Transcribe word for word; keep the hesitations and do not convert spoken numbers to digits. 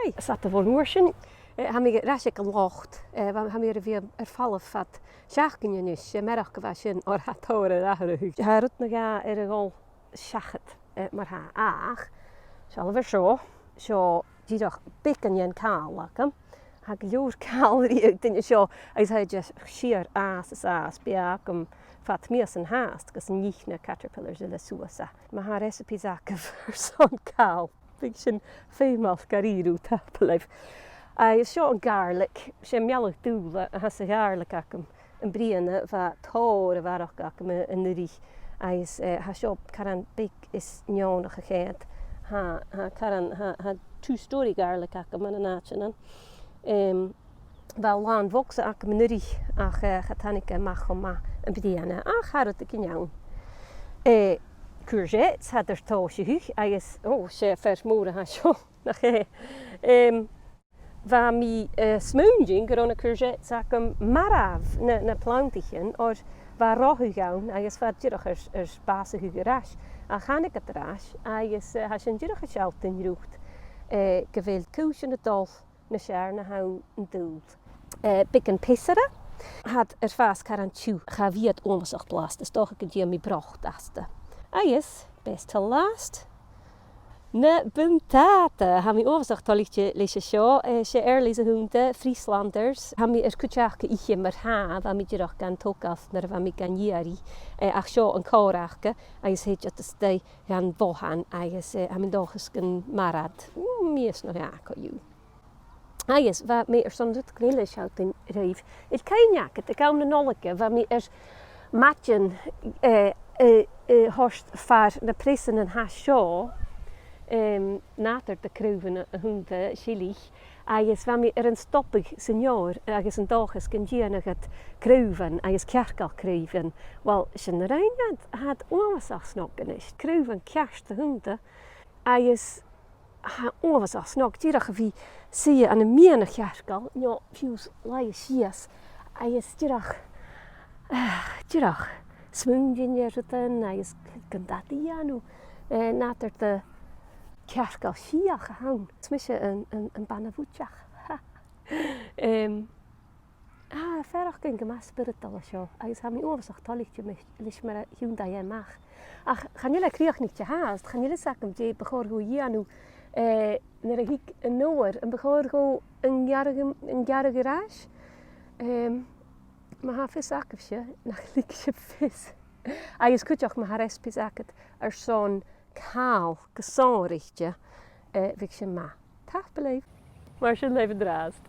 Hey, 's fhada bhon uair sin, eh, tha mi air ais aig an loch, eh, bha, tha mi air a bhith air falbh fad seachdain a-nis, 's e mearachd a bha sin oir tha tòrr air atharrachadh. Tha rud no dhà air a dhol seachad, eh, mar-thà, ach, seall a bheil seo, seo dìreach beagan dhen chàl agam. Tha gu leòr càl riamh duine seo, agus tha e just sìor às is às, bidh e agam fad mìosan fhathast gus an ith na caterpillars uile suas e. Ma tha recipes agaibh airson càl, bidh sin feumail gu dearbh, tapadh leibh. Agus seo an garlic, 's e mealladh-dùil a th' anns a' gharlic agam am-bliadhna, bha tòrr a bharrachd agam an-uiridh, agus, eh, tha seo caran beag is neònach a' cheann. Tha, tha caran, tha, tha two-storey garlic agam ann an àiteannan. Em, bha làn bhogsa agam an-uiridh ach, eh, cha tàinig e a-mach cho math am-bliadhna, ach tha rudeigin ann. Eh, courgettes, tha iad air tòiseachadh agus, ò, 's e fear mòr a tha seo, nach e? Em, bha mi, eh, a' smaoineachadh gun robh na courgettes agam marbh, na, na planntaichean, oir bha rothadh ann agus bha iad dìreach air, air bàsachadh air ais. Ach thàinig iad air ais agus, eh, tha sin dìreach a' sealltainn riut, eh, gu bheil cùisean a' dol nas fheàrr na tha thu an dùil. Eh, beagan peasair. Tha iad air fàs caran tiugh, cha bhi iad uabhasach blasta, 's dòcha gun dèan mi brot asta. Agus, best till last, na buntàta. Tha mi uabhasach toilichte leis a seo, eh, 's e Early's a th' annta, Frieslanders. Tha mi air cuid aca ithe mar-thà, bha mi dìreach gan togail nuair a bha mi gan iarraidh, eh, ach seo an còrr aca, agus thèid iad a-staigh dhan bhothan, agus, eh, tha mi an dòchas gum mair iad, mm, mìos no dhà co-dhiù. Agus bha mi airson rud eile a shealltainn ribh. A bheil cuimhne agad, aig àm na Nollaige, bha mi air maidean, eh, eh, eh, thoirt far na preasan a tha seo, em, nàdar de chraobhan a, a th' annta, silidh, agus bha mi air an stobadh san fheur agus an dòchas gun dèanadh iad craobhan agus cearcall craobhan. Uill, sin na rinn iad, tha iad uabhasach snog a-nis. Craobhan ceart a th' annta, agus tha e uabhasach snog dìreach a bhith suidhe ann am meadhan a' chearcaill, no fiù 's laighe sìos, agus dìreach, ah, dìreach smaoineachadh air rudan agus gun dadaidh a dhèanamh, eh, nàdar de chearcall sìtheach a th' ann. Is mise am, am, am bana-bhuidseach. Em, Ah, faireachdainn gu math spioradail an seo, agus tha mi uabhasach toilichte mi-, leis mar a thionndaidh e a-mach. Ach chan eil e crìochnaichte fhathast, chan eil fhios agam dè bu chòir dhomh a dhèanamh, eh, nuair a thig an fheur, am bu chòir dhomh an gearradh, an gearradh air ais? Em, ma tha fios agaibhse, nach leig sibh fios. Agus cuideachd, ma tha recipes agad airson càl gu sònraichte, eh, bhiodh sin math. Tapadh leibh. Mar sin leibh an-dràsta.